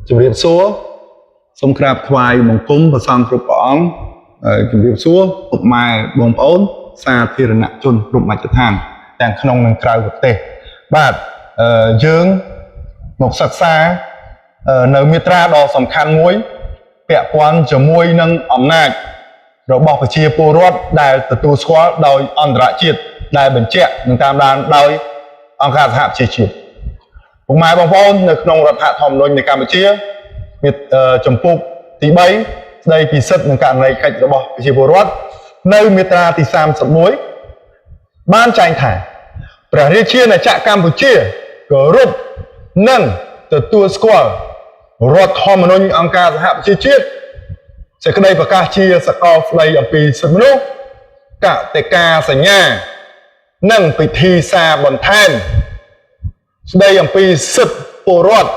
ជំរាបសួរសូមក្រាបថ្វាយបង្គំព្រះសង្ឃគ្រប់ព្រះអង្គហើយជំរាបសួរពុកម៉ែបងប្អូនសាធារណជនគ្រប់មជ្ឈដ្ឋានទាំងក្នុងនិងក្រៅប្រទេសបាទយើងមកសិក្សានៅមាត្រាដ៏សំខាន់មួយពាក់ព័ន្ធជាមួយនឹងអំណាចរបស់ប្រជាពលរដ្ឋដែលទទួលស្គាល់ដោយអន្តរជាតិដែលបញ្ជាក់និងតាមដានដោយអង្គការសហប្រជាជាតិ ពុកម៉ែបងប្អូននៅក្នុងរដ្ឋធម្មនុញ្ញនៃកម្ពុជាមានចំពុកទី3ស្ដីពីសិទ្ធិនិងករណីកិច្ចរបស់ប្រជាពលរដ្ឋនៅមាត្រាទី31បានចែងថាព្រះរាជាណាចក្រកម្ពុជាគោរពនិងទទួលស្គាល់រដ្ឋធម្មនុញ្ញអង្គការសហប្រជាជាតិសេចក្តីប្រកាសជាសកលស្ដីអំពីសិទ្ធិមនុស្សកតិកាសញ្ញានិងពិធីសារបន្ថែម ស្ដីអំពីសិទ្ធិពលរដ្ឋ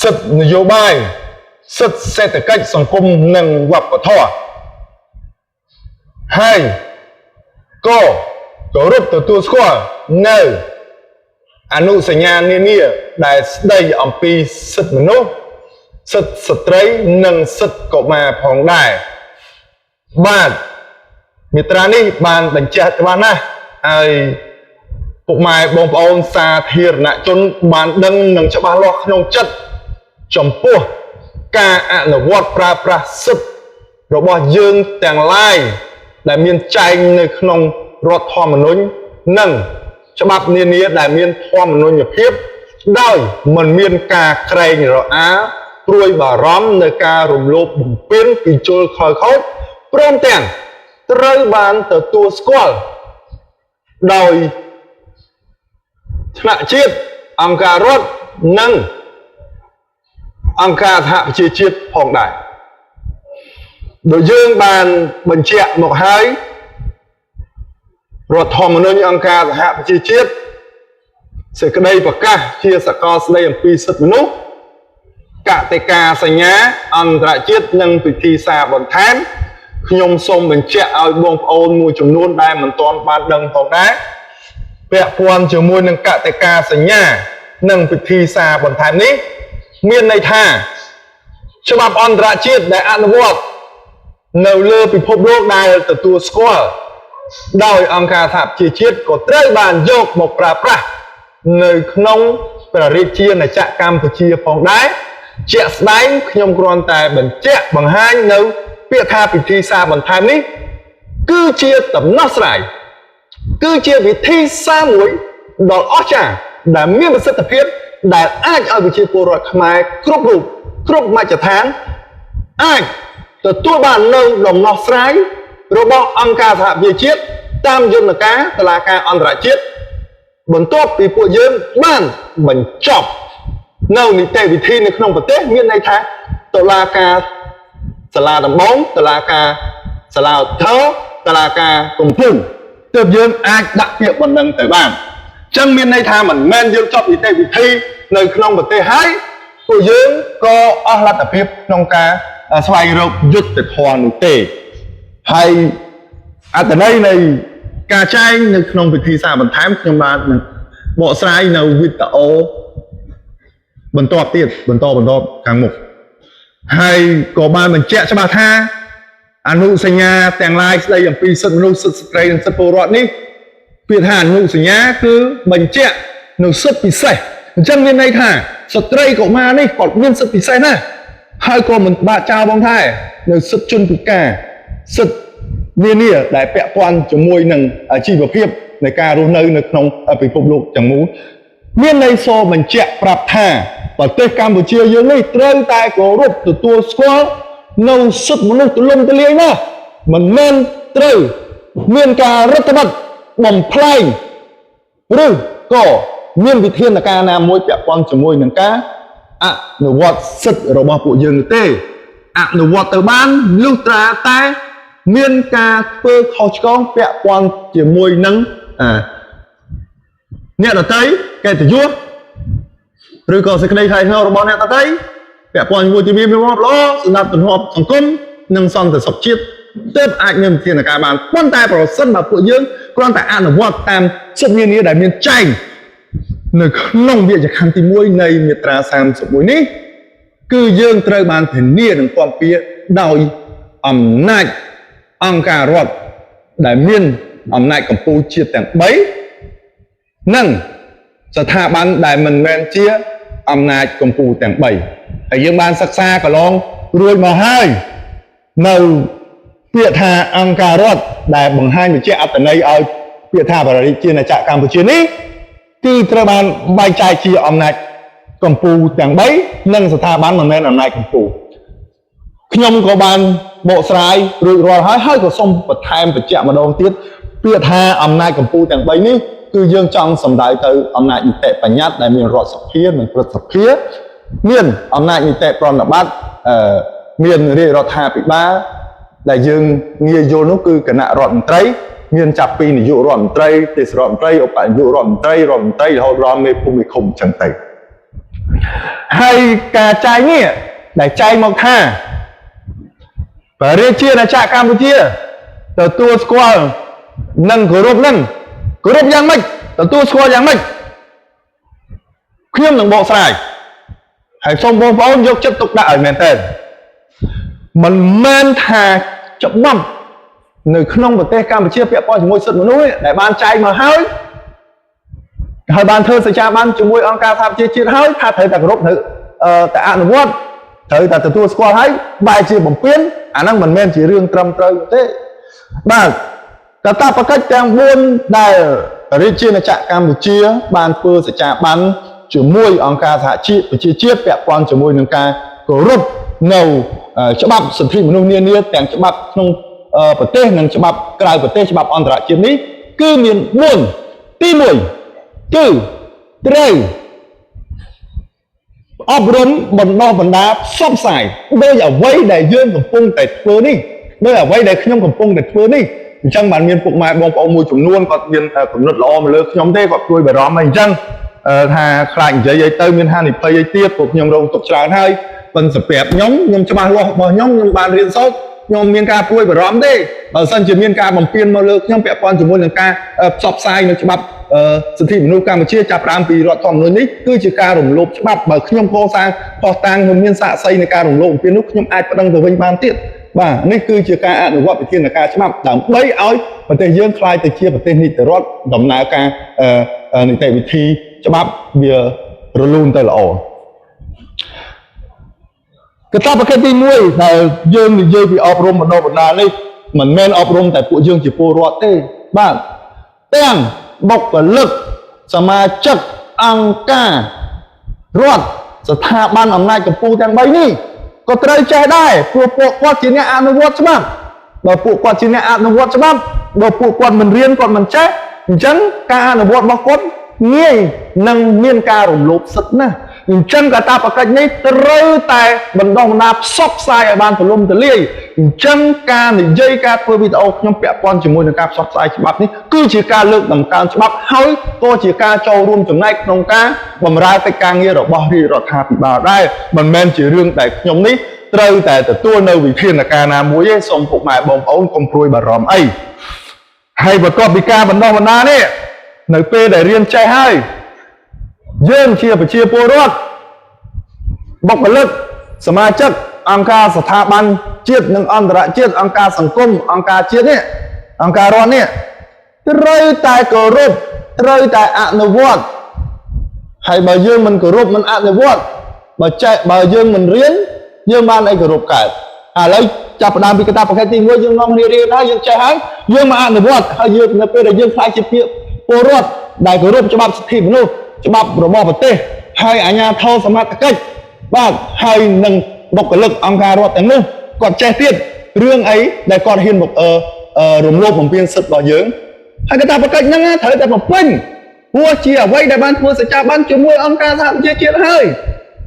សិទ្ធិនយោបាយសិទ្ធិសេដ្ឋកិច្ចសង្គមនិងវប្បធម៌ហើយក៏គោរពទទួលស្គាល់នៅអនុសញ្ញានានាដែលស្ដីអំពីសិទ្ធិមនុស្សសិទ្ធិស្ត្រីនិងសិទ្ធិកុមារផងដែរបាទមាត្រានេះបានបញ្ជាក់ច្បាស់ណាស់ហើយ ពុកម៉ែបងប្អូនសាធារណជនបានដឹងនិងច្បាស់លាស់ក្នុងចិត្តចំពោះការអនុវត្តប្រើប្រាស់សិទ្ធិរបស់យើងទាំងឡាយដែលមានចែងនៅក្នុងរដ្ឋធម្មនុញ្ញនិងច្បាប់នានាដែលមានធម្មនុញ្ញភាពដោយមិនមានការក្រែងរអាព្រួយបារម្ភនៅការរំលោភបំពានពីជលខុសខូចព្រមទាំងត្រូវបានទទួលស្គាល់ដោយ ថ្នាក់ជាតិអង្គការរដ្ឋនិងអង្គការសហប្រជាជាតិផងដែរដោយយើងបានបញ្ជាក់មកហើយរដ្ឋធម្មនុញ្ញអង្គការសហប្រជាជាតិសេចក្តីប្រកាសជាសកលស្តីអំពីសិទ្ធិមនុស្សកតិកាសញ្ញាអន្តរជាតិនិងពិធីសារបន្ថែមខ្ញុំសូមបញ្ជាក់ឲ្យបងប្អូនមួយចំនួនដែលមិនទាន់បានដឹងផងដែរ ពាក់ព័ន្ធជាមួយនឹងកតិកាសញ្ញានិងពិធីសារបន្ថែមនេះមានន័យថាច្បាប់អន្តរជាតិដែលអនុវត្តនៅលើពិភពលោកដែលទទួលស្គាល់ដោយអង្គការសហប្រជាជាតិក៏ត្រូវបានយកមកប្រើប្រាស់នៅក្នុងព្រះរាជាណាចក្រកម្ពុជាផងដែរជាក់ស្ដែងខ្ញុំគ្រាន់តែបញ្ជាក់បង្ហាញនៅពាក្យថាពិធីសារបន្ថែមនេះគឺជាដំណោះស្រាយ គឺជាវិធីសាស្ត្រមួយដ៏អស្ចារ្យដែលមានប្រសិទ្ធភាពដែលអាចឲ្យប្រជាពលរដ្ឋខ្មែរគ្រប់រូបគ្រប់មជ្ឈដ្ឋានអាចទទួលបាននៅដំណោះស្រាយរបស់អង្គការសហប្រជាជាតិតាមយន្តការតុលាការអន្តរជាតិបន្ទាប់ពីពួកយើងបានបញ្ចប់នៅនីតិវិធីនៅក្នុងប្រទេសមានន័យថាតុលាការសាលាដំបងតុលាការសាលាឧទ្ធរណ៍តុលាការកំពូលទើបយើងអាចដាក់ពាក្យបណ្ដឹងទៅបានអញ្ចឹងមានន័យថាមិនមែនយើងចប់នីតិវិធីនៅក្នុងប្រទេសហើយពួកយើងក៏អស់លទ្ធភាពក្នុងការស្វែងរកយុត្តិធម៌នោះទេហើយអត្ថន័យនៃការចែងនៅក្នុងពិធីសារបន្ថែមខ្ញុំបាទនឹងបកស្រាយនៅវីដេអូបន្ទាប់ទៀតបន្តបន្តខាងមុខហើយក៏បានបញ្ជាក់ច្បាស់ថាអនុសញ្ញាទាំងឡាយស្ដីអំពីសិទ្ធិមនុស្សសិទ្ធិស្ត្រីនិងសិទ្ធិពលរដ្ឋនេះពាក្យថាអនុសញ្ញាគឺបញ្ជាក់នៅសិទ្ធិពិសេសអញ្ចឹងមានន័យថាស្ត្រីកុមារនេះគាត់មានសិទ្ធិពិសេសណាស់ហើយក៏មិនបាក់ចោលបងដែរនៅសិទ្ធិជនពិការសិទ្ធិនានាដែលពាក់ព័ន្ធជាមួយនឹងជីវភាពនៃការរស់នៅនៅក្នុងពិភពលោកទាំងមូលមានន័យសបញ្ជាក់ប្រាប់ថាប្រទេសកម្ពុជាយើងនេះត្រូវតែគោរពទទួលស្គាល់នៅសិទ្ធិមនុស្សទូលំទូលាយណាស់មិនមែនត្រូវមានការរដ្ឋបិទបំផ្លែងឬក៏មានវិធានការណាមួយពាក់ព័ន្ធជាមួយនឹងការអនុវត្តសិទ្ធិរបស់ពួកយើងនោះទេអនុវត្តទៅបានលុះត្រាតែមានការធ្វើខុសឆ្គងពាក់ព័ន្ធជាមួយនឹងអាអ្នកដតីកិត្តិយសឬក៏សេចក្តីថ្លៃថ្នូររបស់អ្នកដតីពាក់ព័ន្ធជាមួយជំនាញវិមត្តល្អសម្រាប់ទំនាប់សង្គមនិងសន្តិសុខជាតិទើបអាចមានវិធានការបានប៉ុន្តែប្រសិនបើពួកយើងគ្រាន់តែអនុវត្តតាមសិទ្ធិនានាដែលមានចែងនៅក្នុងវិជ្ជខណ្ឌទី1នៃមាត្រា31នេះ គឺយើងត្រូវបានធានានិងគាំពារដោយអំណាចអង្គការរដ្ឋដែលមានអំណាចកម្ពុជាជាតិទាំង3និងស្ថាប័នដែលមិនមែនជាអំណាចកម្ពុជាទាំង3ហើយយើងបានសិក្សាកន្លងរួចមកហើយនៅពាក្យថាអង្គការរដ្ឋដែលបង្ហាញវិជាអត្ថន័យឲ្យពាក្យថាបរិជាណាចក្រកម្ពុជានេះគឺត្រូវបានបែងចែកជាអំណាចកម្ពុជាទាំង3និងស្ថាប័នមិនមែនអំណាចកម្ពុជាខ្ញុំក៏បានបកស្រាយរួចរាល់ហើយហើយក៏សូមបន្ថែមបញ្ជាក់ម្ដងទៀតពាក្យថាអំណាចកម្ពុជាទាំង3នេះគឺយើងចង់សំដៅទៅអំណាចនីតិបញ្ញត្តិដែលមានរដ្ឋសភានិងព្រឹទ្ធសភាមានអំណាចនីតិប្រណិប័តអឺមានរាជរដ្ឋាភិបាលដែលយើងងាយយល់នោះគឺគណៈរដ្ឋមន្ត្រីមានចាប់ពីនាយករដ្ឋមន្ត្រីទេសរដ្ឋមន្ត្រីឧបនាយករដ្ឋមន្ត្រីរដ្ឋមន្ត្រីរហូតដល់មេភូមិមេឃុំអញ្ចឹងទៅហើយការចែងនេះដែលចែងមកថាព្រះរាជាណាចក្រកម្ពុជាទទួលស្គាល់និងគោរពនឹងគោរពយ៉ាងម៉េចទទួលស្គាល់យ៉ាងម៉េចខ្ញុំនឹងបកស្រាយហើយសូមបងប្អូនយកចិត្តទុកដាក់ឲ្យមែនទែនមិនមែនថាច្បាប់នៅក្នុងប្រទេសកម្ពុជាពាក់ព័ន្ធជាមួយសិទ្ធិមនុស្សដែលបានចែងមកហើយហើយបានធ្វើសច្ចាប័នជាមួយអង្គការសហប្រជាជាតិហើយថាត្រូវតែគោរពត្រូវតែអនុវត្តត្រូវតែទទួលស្គាល់ហើយបែរជាបំពេញអាហ្នឹងមិនមែនជារឿងត្រឹមត្រូវទេបាទកាតព្វកិច្ចទាំង4ដែលរាជាណាចក្រកម្ពុជាបានធ្វើសច្ចាប័នជាមួយអង្គការសហជីវប្រជាជាតិពាក់ព័ន្ធជាមួយនឹងការគោរពនៅច្បាប់សិទ្ធិមនុស្សនានាទាំងច្បាប់ក្នុងប្រទេសនិងច្បាប់ក្រៅប្រទេសច្បាប់អន្តរជាតិនេះគឺមាន4ទី1គឺត្រូវអប់រំបណ្ដោះបណ្ដាលផ្សព្វផ្សាយដោយអ្វីដែលយើងកំពុងតែធ្វើនេះដោយអ្វីដែលខ្ញុំកំពុងតែធ្វើនេះអញ្ចឹងបានមានពុកម៉ែបងប្អូនមួយចំនួនគាត់មានគំនិតល្អមកលើខ្ញុំទេគាត់ព្រួយបារម្ភអីអញ្ចឹងថាខ្លាចនិយាយអីទៅមានហានិភ័យអីទៀតពួកខ្ញុំរងទុក្ខច្រើនហើយប៉ុន្តែសម្រាប់ខ្ញុំខ្ញុំច្បាស់លាស់របស់ខ្ញុំខ្ញុំបានរៀនសូត្រខ្ញុំមានការព្រួយបារម្ភទេបើសិនជាមានការបំពានមកលើខ្ញុំពាក់ព័ន្ធជាមួយនឹងការផ្សព្វផ្សាយនៅច្បាប់សិទ្ធិមនុស្សកម្ពុជាចាប់ផ្ដើមពីរដ្ឋធម្មនុញ្ញនេះគឺជាការរំលោភច្បាប់បើខ្ញុំកសាងភស្តុតាងខ្ញុំមានសាក្សីនៃការរំលោភបំពាននោះខ្ញុំអាចប្តឹងទៅវិញបានទៀតបាទនេះគឺជាការអនុវត្តវិធានការច្បាប់ដើម្បីឲ្យប្រទេសយើងក្លាយទៅជាប្រទេសនីតិរដ្ឋដំណើរការនីតិវិធីច្បាប់វារលូនទៅល្អកាតព្វកិច្ចទី1ដែលយើងនិយាយពីអប់រំបណ្ដុះបណ្ដាលនេះមិនមែនអប់រំតែពួកយើងជាពលរដ្ឋទេបាទទាំងបុគ្គលិកសមាជិកអង្គការរដ្ឋស្ថាប័នអំណាចកម្ពុជាទាំង3នេះក៏ត្រូវចេះដែរព្រោះពួកគាត់ជាអ្នកអនុវត្តច្បាប់បើពួកគាត់ជាអ្នកអនុវត្តច្បាប់បើពួកគាត់មិនរៀនគាត់មិនចេះអញ្ចឹងការអនុវត្តរបស់គាត់ងាយនឹងមានការរំលោភសិទ្ធិណាស់អញ្ចឹងកាតព្វកិច្ចនេះត្រូវតែបណ្ដុះបណ្ដាលផ្សព្វផ្សាយឲ្យបានទូលំទូលាយអញ្ចឹងការនិយាយការធ្វើវីដេអូខ្ញុំពាក់ព័ន្ធជាមួយនឹងការផ្សព្វផ្សាយច្បាប់នេះគឺជាការលើកតម្កើងច្បាប់ហើយក៏ជាការចូលរួមចំណែកក្នុងការបម្រើកិច្ចការងាររបស់រាជរដ្ឋាភិបាលដែរមិនមែនជារឿងដែលខ្ញុំនេះត្រូវតែទទួលនៅវិធានការណាមួយទេសូមពុកម៉ែបងប្អូនកុំព្រួយបារម្ភអីហើយបន្ទាប់ពីការបណ្ដុះបណ្ដាលនេះនៅពេលដែលរៀនចេះហើយយើងជាប្រជាពលរដ្ឋបុគ្គលិកសមាជិកអង្គការស្ថាប័នជាតិនិងអន្តរជាតិអង្គការសង្គមអង្គការជាតិនេះអង្គការរដ្ឋនេះត្រូវតែគោរពត្រូវតែអនុវត្តហើយបើយើងមិនគោរពមិនអនុវត្តបើចេះបើយើងមិនរៀនយើងបានអីគោរពកើតឥឡូវចាប់ផ្ដើមពីកាតព្វកិច្ចទី1យើងនាំគ្នារៀនហើយយើងចេះហើយយើងមកអនុវត្តហើយយើងនៅពេលដែលយើងក្លាយជាពាក្យពលរដ្ឋដែលគោរពច្បាប់សិទ្ធិមនុស្សច្បាប់របស់ប្រទេសហើយអាជ្ញាធរសមត្ថកិច្ចបាទហើយនឹងបុគ្គលិកអង្គការរដ្ឋទាំងនោះគាត់ចេះទៀតរឿងអីដែលគាត់ហ៊ានមករំលោភបំពានសិទ្ធិរបស់យើងហើយកាតព្វកិច្ចហ្នឹងត្រូវតែបំពេញព្រោះជាអ្វីដែលបានធ្វើសច្ចាប័នជាមួយអង្គការសហប្រជាជាតិហើយ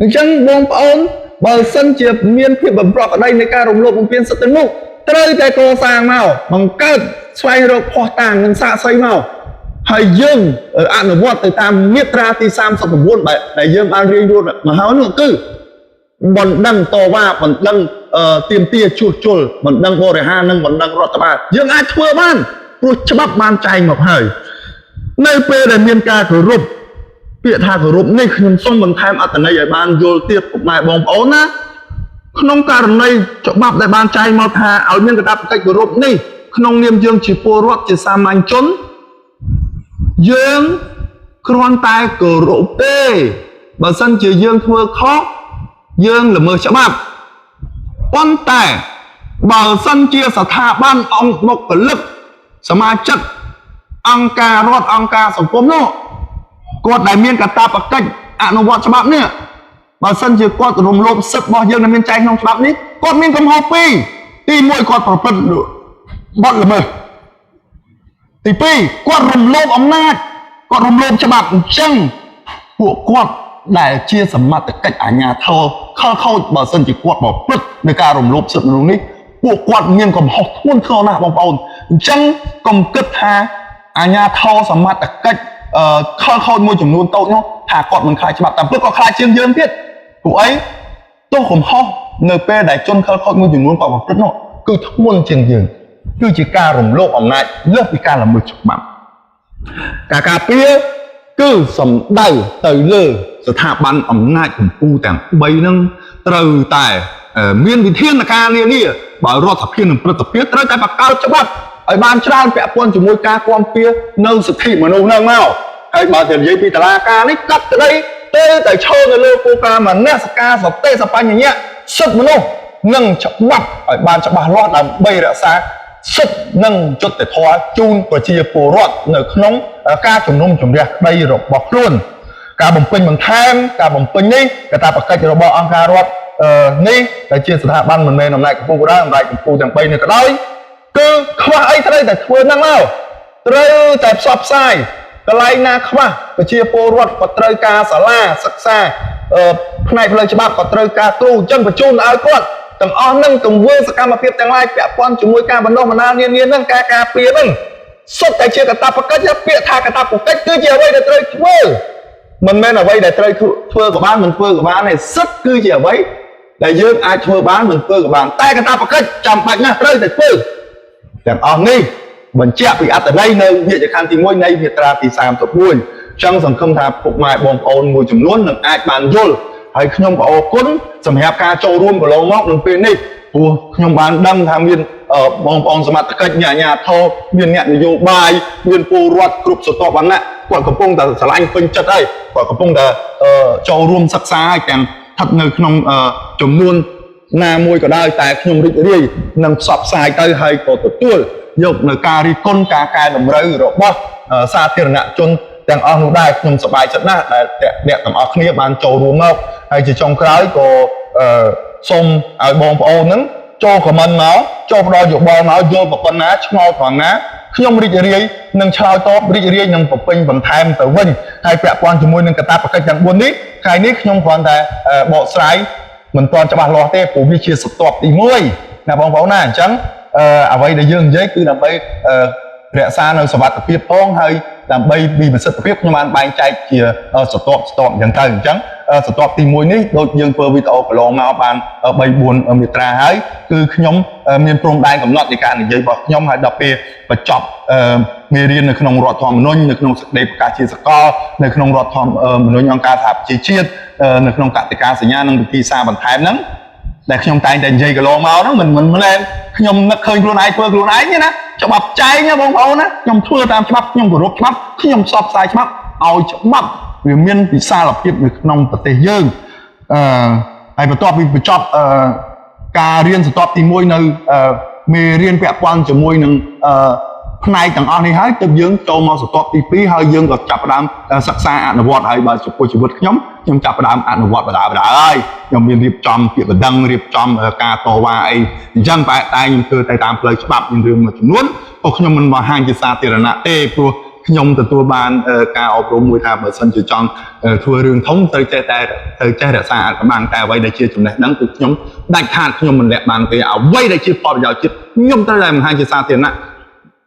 អញ្ចឹងបងប្អូនបើសិនជាមានភាពបំប្រក្រតីនៃការរំលោភបំពានសិទ្ធិទាំងនោះត្រូវតែកសាងមកបង្កើតស្វែងរកភស្តុតាងនិងសាក្សីមកហើយយើងអនុវត្តទៅតាមមាត្រាទី39ដែលយើងបានរៀនរួចមកហើយនោះគឺបណ្ដឹងតវ៉ាបណ្ដឹងទាមទារជួសជុលបណ្ដឹងបរិហារនិងបណ្ដឹងរដ្ឋបាលយើងអាចធ្វើបានព្រោះច្បាប់បានចែងមកហើយនៅពេលដែលមានការគោរព ពាក្យថាគោរពនេះខ្ញុំសូមបន្ថែមអត្ថន័យឲ្យបានយល់ទៀតពុកម៉ែបងប្អូនណាក្នុងករណីច្បាប់ដែលបានចែងមកថាឲ្យមានកាតព្វកិច្ចគោរពនេះក្នុងនាមយើងជាពលរដ្ឋជាសាមញ្ញជនយើងគ្រាន់តែគោរពទេបើសិនជាយើងធ្វើខុសយើងល្មើសច្បាប់ប៉ុន្តែបើសិនជាស្ថាប័នអង្គបុគ្គលិកសមាជិកអង្គការរដ្ឋអង្គការសង្គមនោះគាត់ដែលមានកាតព្វកិច្ចអនុវត្តច្បាប់នេះបើសិនជាគាត់រំលោភសិទ្ធិរបស់យើងដែលមានចែងក្នុងច្បាប់នេះគាត់មានកំហុសពីរទី1គាត់ប្រព្រឹត្តបទល្មើសទី2គាត់រំលោភអំណាចគាត់រំលោភច្បាប់អញ្ចឹងពួកគាត់ដែលជាសមត្ថកិច្ចអាជ្ញាធរខលខូចបើសិនជាគាត់ប្រព្រឹត្តនៅការរំលោភសិទ្ធិមនុស្សនេះពួកគាត់មានកំហុសធ្ងន់ធ្ងរណាស់បងប្អូនអញ្ចឹងកុំគិតថាអាជ្ញាធរសមត្ថកិច្ចខលខូចមួយចំនួនតូចនោះថាគាត់មិនខ្លាចច្បាប់តែពិតគាត់ខ្លាចជាងយើងទៀតព្រោះអីទោសកំហុសនៅពេលដែលជនខលខូចមួយចំនួនគាត់ប្រព្រឹត្តនោះគឺធ្ងន់ជាងយើងគឺជាការរំលោភអំណាចលើសពីការល្មើសច្បាប់ការការពារគឺសំដៅទៅលើស្ថាប័នអំណាចកម្ពុជាទាំង3ហ្នឹងត្រូវតែមានវិធានការនានាបើរដ្ឋសភានិងព្រឹទ្ធសភាត្រូវតែបង្កើតច្បាប់ឲ្យបានច្រើនពាក់ព័ន្ធជាមួយការគាំពារនៅសិទ្ធិមនុស្សហ្នឹងមកហើយបើតែនិយាយពីតឡាការនេះកាត់ក្តីទៅតែឈរនៅលើគោលការណ៍មនសិការសតិសបញ្ញៈសិទ្ធិមនុស្សនិងច្បាប់ឲ្យបានច្បាស់លាស់ដើម្បីរក្សាសិទ្ធិនិងយុត្តិធម៌ជូនប្រជាពលរដ្ឋនៅក្នុងការជំនុំជម្រះក្តីរបស់ខ្លួនការបំពេញបន្ថែមការបំពេញនេះកាតព្វកិច្ចរបស់អង្គការរដ្ឋនេះដែលជាស្ថាប័នមិនមែនអំណាចកម្ពុជាក៏ដោយអំណាចកម្ពុជាទាំង3នេះក៏ដោយគឺខ្វះអីត្រូវតែធ្វើហ្នឹងមកត្រូវតែផ្សព្វផ្សាយកន្លែងណាខ្វះប្រជាពលរដ្ឋក៏ត្រូវការសាលាសិក្សាផ្នែកផ្លូវច្បាប់ក៏ត្រូវការគ្រូអញ្ចឹងបញ្ជូនឲ្យគាត់ទាំងអស់ហ្នឹងទង្វើសកម្មភាពទាំងឡាយពាក់ព័ន្ធជាមួយការបណ្ដុះបណ្ដាលនានាហ្នឹងការការពារហ្នឹងសុទ្ធតែជាកាតព្វកិច្ចពាក្យថាកាតព្វកិច្ចគឺជាអ្វីដែលត្រូវធ្វើមិនមែនអ្វីដែលត្រូវធ្វើក៏បានមិនធ្វើក៏បានទេសិទ្ធគឺជាអ្វីដែលយើងអាចធ្វើបានមិនធ្វើក៏បានតែកាតព្វកិច្ចចាំបាច់ណាស់ត្រូវតែធ្វើទាំងអស់នេះបញ្ជាក់ពីអត្ថន័យនៅវិជ្ជាខណ្ឌទី1នៃមាត្រាទី31ចឹងសង្ឃឹមថាពុកម៉ែបងប្អូនមួយចំនួននឹងអាចបានយល់ហើយខ្ញុំក៏អរគុណសម្រាប់ការចូលរួមកន្លងមកនឹងពេលនេះព្រោះខ្ញុំបានដឹងថាមានបងប្អូនសមត្ថកិច្ចអ្នកអាជ្ញាធរមានអ្នកនយោបាយមានពលរដ្ឋគ្រប់ស្រទាប់វណ្ណៈគាត់កំពុងតែស្រឡាញ់ពេញចិត្តហើយគាត់កំពុងតែចូលរួមសិក្សាហើយទាំងស្ថិតនៅក្នុងចំនួនណាមួយក៏ដោយតែខ្ញុំរីករាយនឹងផ្សព្វផ្សាយទៅហើយក៏ទទួលយកនៅការរិះគន់ការកែតម្រូវរបស់សាធារណជនទាំងអស់នោះដែរខ្ញុំសប្បាយចិត្តណាស់ដែលអ្នកទាំងអស់គ្នាបានចូលរួមមកហើយជាចុងក្រោយក៏សូមឲ្យបងប្អូនហ្នឹងចូលខមមិនមកចូលផ្ដល់យោបល់មកយល់ប៉ុណ្ណាឆ្ងល់ត្រង់ណាខ្ញុំរីករាយនឹងឆ្លើយតបរីករាយនឹងបំពេញបន្ថែមទៅវិញហើយពាក់ព័ន្ធជាមួយនឹងកាតព្វកិច្ចទាំង4នេះថ្ងៃនេះខ្ញុំគ្រាន់តែបកស្រាយមិនទាន់ច្បាស់លាស់ទេព្រោះវាជាស្រទាប់ទី1ណាបងប្អូនណាអញ្ចឹងអ្វីដែលយើងនិយាយគឺដើម្បីរក្សានៅសុវត្ថិភាពផងហើយដើម្បីពីប្រសិទ្ធភាពខ្ញុំបានបែងចែកជាស្រទាប់ស្រទាប់អញ្ចឹងទៅអញ្ចឹងស្រទាប់ទី1នេះដូចយើងធ្វើវីដេអូកន្លងមកបាន3 4មាត្រាហើយគឺខ្ញុំមានព្រំដែនកំណត់នៃការនិយាយរបស់ខ្ញុំហើយដល់ពេលបញ្ចប់មេរៀននៅក្នុងរដ្ឋធម្មនុញ្ញនៅក្នុងសេចក្តីប្រកាសជាសកលនៅក្នុងរដ្ឋធម្មនុញ្ញអង្គការសហប្រជាជាតិនៅក្នុងកតិកាសញ្ញានិងវិធីសារបន្ថែមហ្នឹងដែលខ្ញុំតែងតែនិយាយកន្លងមកហ្នឹងមិនមិនមែនខ្ញុំនឹកឃើញខ្លួនឯងធ្វើខ្លួនឯងទេណាច្បាប់ចែងណាបងប្អូនណាខ្ញុំធ្វើតាមច្បាប់ខ្ញុំគោរពច្បាប់ខ្ញុំផ្សព្វផ្សាយច្បាប់ឲ្យច្បាប់វាមានវិសាលភាពនៅក្នុងប្រទេសយើងអឺហើយបន្ទាប់ពីបញ្ចប់អឺការរៀនស្រទាប់ទី1នៅមេរៀនពាក់ព័ន្ធជាមួយនឹងអឺផ្នែកទាំងអស់នេះហើយទើបយើងចូលមកស្រទាប់ទី2ហើយយើងក៏ចាប់ផ្ដើមសិក្សាអនុវត្តហើយបើចំពោះជីវិតខ្ញុំខ្ញុំចាប់ផ្ដើមអនុវត្តបដាបដាហើយខ្ញុំមានរៀបចំពាក្យបណ្ដឹងរៀបចំការតវ៉ាអីអញ្ចឹងតែខ្ញុំធ្វើទៅតាមផ្លូវច្បាប់មានរឿងមួយចំនួនក៏ខ្ញុំមិនបង្ហាញជាសាធារណៈទេព្រោះខ្ញុំទទួលបានការអប់រំមួយថាបើសិនជាចង់ធ្វើរឿងធំត្រូវចេះតែត្រូវចេះរក្សាអត្តបាំងតែអ្វីដែលជាចំណេះដឹងគឺខ្ញុំដាច់ខាតខ្ញុំមិនលាក់បាំងទេអ្វីដែលជាផលប្រយោជន៍ជាតិខ្ញុំត្រូវតែបង្ហាញជាសាធារណៈ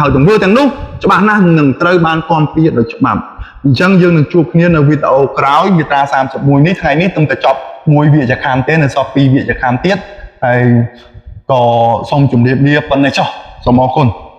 ហើយទង្វើទាំងនោះច្បាស់ណាស់នឹងត្រូវបានគាំពារដោយច្បាប់អញ្ចឹងយើងនឹងជួបគ្នានៅវីដេអូក្រោយមាត្រា31នេះថ្ងៃនេះទើបតែចប់មួយវិជ្ជាខណ្ឌទេនៅសល់2វិជ្ជាខណ្ឌទៀតហើយក៏សូមជម្រាបលាប៉ុណ្ណេះចុះសូមអរគុណ។